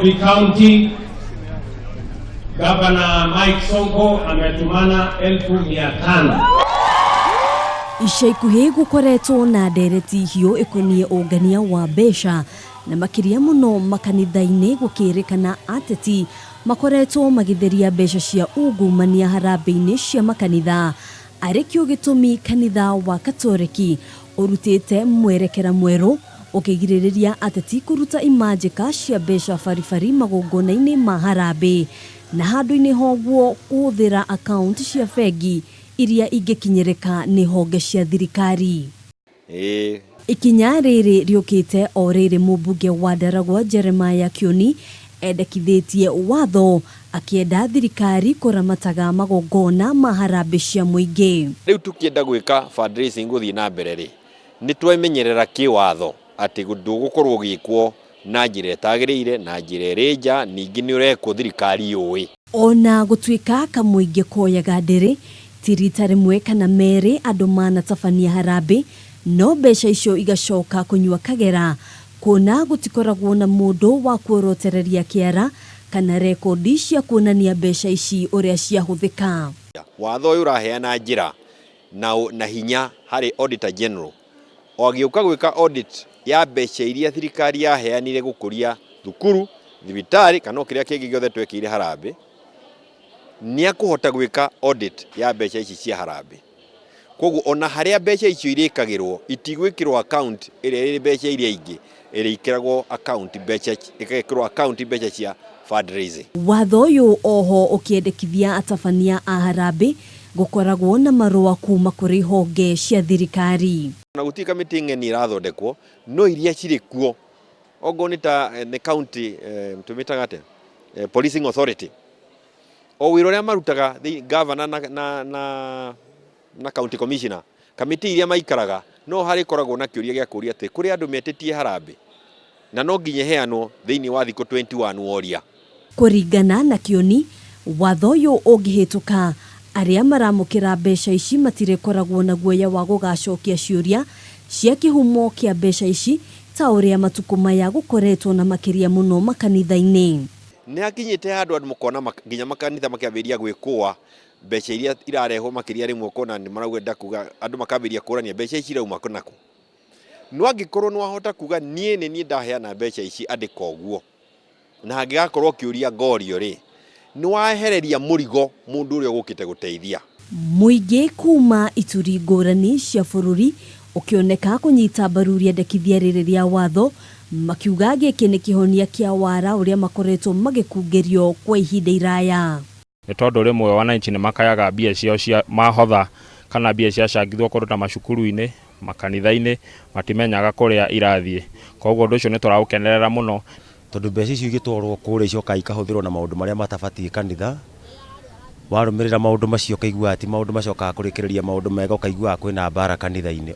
County Governor Mike Sonko ametumana 500,000. Ica ikuhĩ gũkoretwo na ndereti hiũ ĩkoniĩ ũngania wa mbeca na makĩria mũno makanitha-inĩ gũkĩrĩkana ateti makoretwo magĩtheria mbeca cia ungumania harambĩ-inĩ cia makanitha arĩ kĩo gĩtũmi kanitha wa Katoreki ũrutĩte mwerekera mwerũ ũkĩgirĩrĩria ateti kũruta imanjĩka cia mbeca baribari magongona-inĩ ma harambĩ na handũ-inĩ hoguo kũhũthĩra akaunti cia bengi iria ingĩkinyĩrĩka nĩ honge cia thirikari. Ikinya rĩrĩ rĩũkĩte o rĩrĩ mũmbunge wa Ndaragwa Jeremiah Kĩoni endekithĩtie watho akĩenda thirikari kũramataga magongona ma harambĩ cia mũingĩ. Rĩu tũkĩenda gwĩka fundraising gũthiĩ na mbere rĩ, nĩ twemenyerera kĩwatho atĩ ndũgũkorwo ũgĩkwo na njĩra ĩtagĩrĩire na njĩra ĩrĩ nja, ningĩ nĩ ũrekwo thirikari yũĩ. Ona gũtuĩka kamũingĩ koyaga ndĩrĩ, ti rita rĩmwe kana merĩ andũ manatabania harambĩ, no mbeca icio igacoka kũnyua kagera kuona gũtikoragwo na mũndũ wa kuorotereria kĩara kana rekondi cia kuonania mbeca ici ũrĩa ciahũthĩka. Watho ũyũ ũraheana njĩra na hinya harĩ Auditor General o agĩũka gwĩka audit ya mbeca iria thirikari yaheanire gũkũria thukuru, thibitarĩ kana o kĩrĩa kĩngĩ gĩothe twekĩire harambĩ, nĩ akũhota gwĩka audit ya mbeca ici cia harambĩ. Koguo ona harĩa mbeca icio irĩkagĩrwo itigwĩkĩrwo account ĩrĩa ĩrĩ mbeca iria ingĩ, ĩrĩkĩragwo account mbeca, ĩgekĩrwo account mbeca cia fundraising. Watho ũyũ oho ũkĩendekithia atabania a harambĩ gũkoragwo na marũa kuma kũrĩ honge cia thirikari. Na gũtirĩ kamĩtĩ ng'eni ĩrathondekwo, no iria cirĩ kuo okorwo nĩ ta nĩ county tũmĩtaga atĩa, policing authority, o wĩra ũrĩa marutaga governor na county commissioner, kamĩtĩ iria maikaraga no harĩkoragwo na kĩũria gĩa kũũria atĩ kũrĩ andũ metĩtie harambĩ na no nginya ĩheanwo thĩinĩ wa thikũ 21 woria. Kũringana na Kĩoni, watho ũyũ ũngĩhĩtũka arĩa maramũkĩra mbeca ici matirĩkoragwo na guoya wa gũgacokia ciũria cia kĩhumo kĩa mbeca ici ta ũrĩa matukũ maya gũkoretwo na makĩria mũno makanitha-inĩ. Nĩ hakinyĩte handũ andũ makona nginya makanitha makĩambĩrĩria gwĩkũa mbeca iria irarehwo makĩria rĩmwe ũkona nĩ marauga kuga andũ makambĩrĩria kũrania mbeca ici irauma nakũ. No angĩkorwo nĩ wahota kuga niĩ nĩ niĩ ndaheana mbeca ici andĩka ũguo, na hangĩgakorwo kĩũria ngorio rĩ, nĩ waehereria mũrigo mũndũ ũrĩa ũgũkĩte gũteithia. Mũingĩ kuma ituri ngũrani cia bũrũri ũkĩoneka kũnyita mbaru rĩendekithia rĩrĩ rĩa watho, makiuga gĩkĩ nĩ kĩhonia kĩa wara ũrĩa makoretwo magĩkungĩrio kwa ihinda iraya. Nĩ tondũ rĩmwe wananchi nĩ makayaga mbia ciao cia mahotha kana mbia ciacangithwo kũndũ ta macukuru-inĩ, makanitha-inĩ, matimenyaga kũrĩa irathiĩ. Koguo ũndũ ũcio nĩ tũraũkenerera mũno. Tondũ mbeca icio igĩtwarwo kũrĩa icokaga ikahũthĩrwo na maũndũ marĩa matabatiĩ kanitha, warũmĩrĩra maũndũ macio ũkaiguaga ti maũndũ macokaga kũrĩkĩrĩria maũndũ mega, ũkaiguaga kwĩna mbara kanitha-inĩ.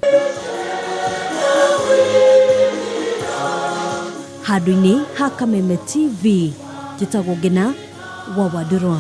Handũ-inĩ ha Kameme TV, njĩtagwo Ngĩna wa Wandũrwa.